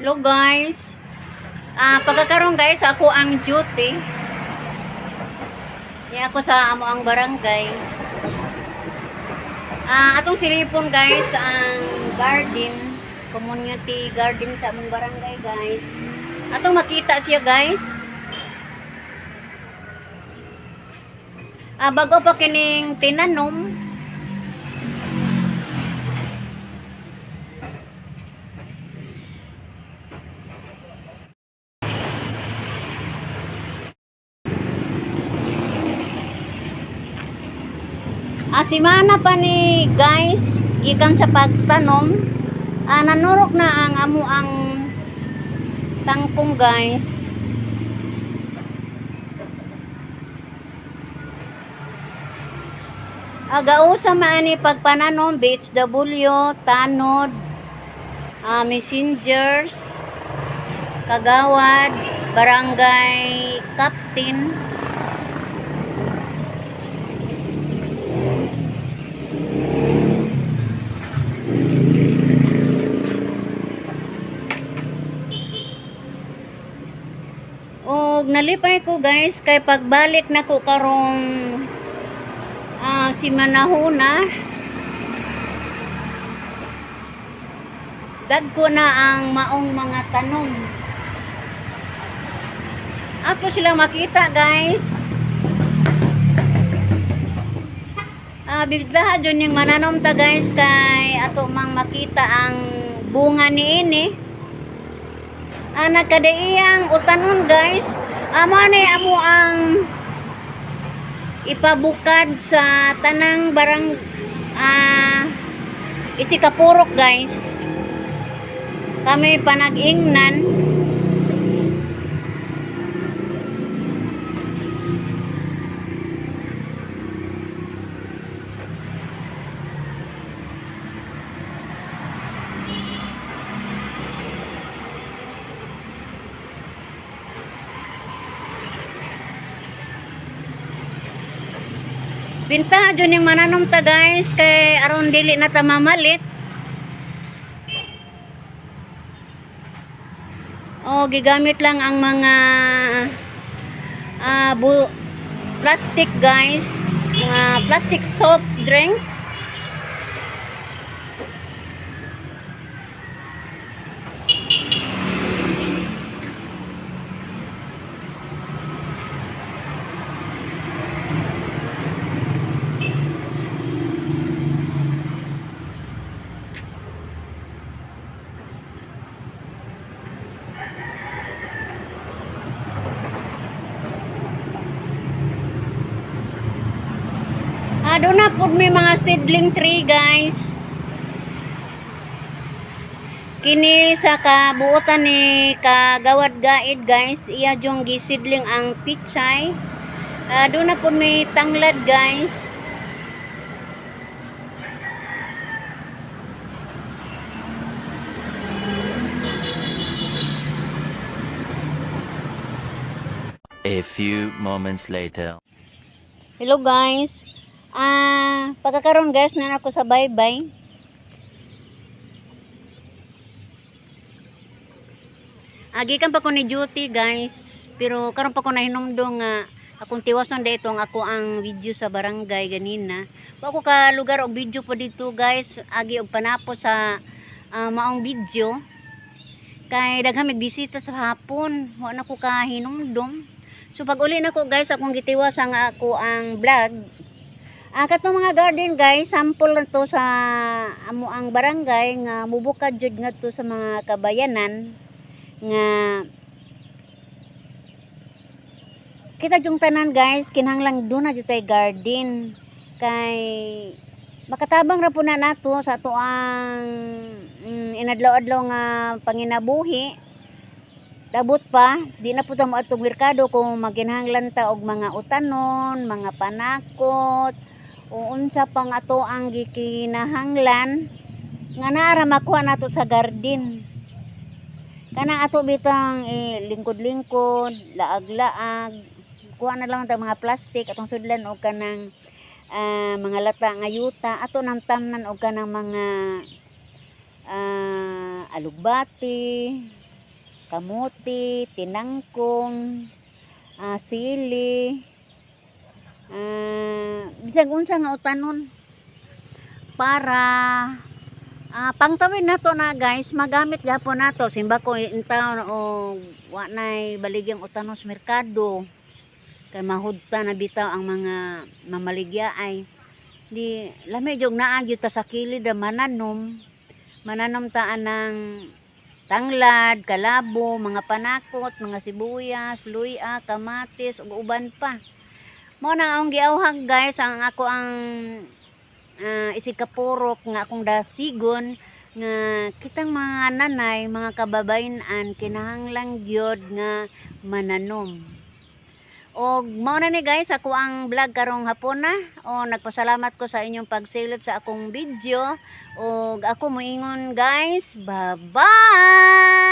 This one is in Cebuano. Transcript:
Hello guys. Pagkakaroon guys, ako ang duty. Ni ako sa amo ang barangay. Atong silipon guys ang garden, community garden sa among barangay guys. Atong makita siya guys. Bago pa kining tinanom. Simana pa ni guys, gikan sa pagtanom, nanurok na ang amo ang tangkong guys. Gausa maani pagpananom, BHW, tanod, messengers, kagawad, barangay captain. Og nalipay ko guys kay pagbalik nako karong si Manahuna, dagko na ang maong mga tanom. Ato silang makita guys. Bigla jud ning mananom ta guys kay ato mang makita ang bunga niini. Nagkadaiyang utanon guys. Amo ni amo ang ipabukad sa tanang barang isikapurok guys. Kami panag-ingnan. Binta jud ning mananom ta guys kay aron dili na ta mamalit. O gigamit lang ang mga plastic guys, mga plastic soft drinks. Doon na po may mga seedling tree guys. Kini sa kabuotan ni Kagawad Gaid guys, iya jung gisidling ang pichay. Doon na po may tanglad guys. A few moments later. Hello guys. Pagkakaroon guys na ako sa bye-bye. Gikan pa ko ni duty guys, pero karon pa ko nahinumdum nga akong tiwason dito ang ako ang video sa barangay ganina. Wa ko ka lugar og video po dito guys, agi og panapo sa maong video. Kay daghan mig bisita sa hapon, wa na ko kahinumdum. So pag uli nako guys, akong gitiwas ang ako ang vlog. Katong mga garden guys, sample lang to sa amo ang barangay nga mubukad jud ngadto sa mga kabayanan nga kita jung tanan guys, kinahanglan doon na jud tay garden kay makatabang ra po na nato sa ato ang inadlaw-adlaw nga panginabuhi. Dabot pa, di na po ta moadtong merkado kung maginahanglan ta og mga utanon, mga panakot, o unsa pang ato ang gikinahanglan nga naa ra makuha nato sa garden. Kana ato bitang lingkod-lingkod, laag-laag, kuha na lang ta mga plastic atong sudlan og kanang mga lata nga yuta, ato nang tamnan og kanang mga alugbati, Kamuti, tinangkong, sili, bisag unsa nga utanon para pangtawid nato na, guys, magamit gapon nato. Simba ko intawn o wa nay baligyang utanon sa merkado kay mahudta na bitaw ang mga mamaligya, ay di lami jud naa gyud ta sa kilid ra mananom, mananom ta anang tanglad, kalabo, mga panakot, mga sibuyas, luya, kamatis ug uban pa. Mao na ang giawhag, guys, ang ako ang isig kapurok nga akong dasigon nga kitang mga nanay, mga kababayen-an, kinahanglan gyud nga mananom. Og mao na ni, guys, ako ang vlog karong hapon na. O nagpasalamat ko sa inyong pagsilip sa akong video. Og ako moingon, guys, bye-bye.